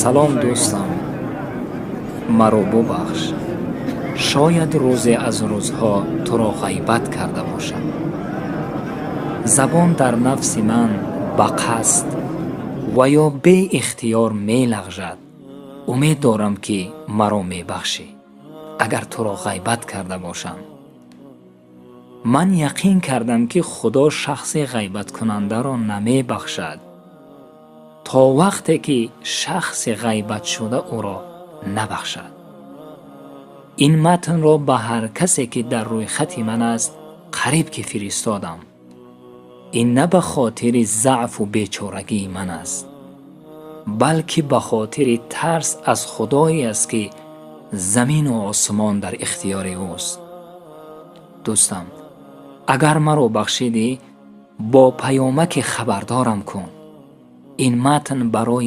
Салом, дӯстам, маро бубахш. Шояд рӯзе аз рӯзҳо туро ғайбат карда бошам. Забон дар нафси ман ба қасд ва ё беихтиёр мелағжад. Умед дорам, ки маро мебахшӣ, агар туро ғайбат карда бошам. Ман яқин кардам, ки Худо шахси ғайбаткунандаро намебахшад, то вақте ки шахси ғайбатшуда ӯро набахшад. Ин матнро ба ҳар касе, ки дар рӯйхати ман аст, қариб ки фиристодам. Ин на ба хотири заъфу бечорагии ман аст, балки ба хотири тарс аз Худое аст, ки замину осмон дар ихтиёри ӯст. Дӯстам, агар маро бахшидӣ, бо паёмаке хабардорам кун. Ин матн барои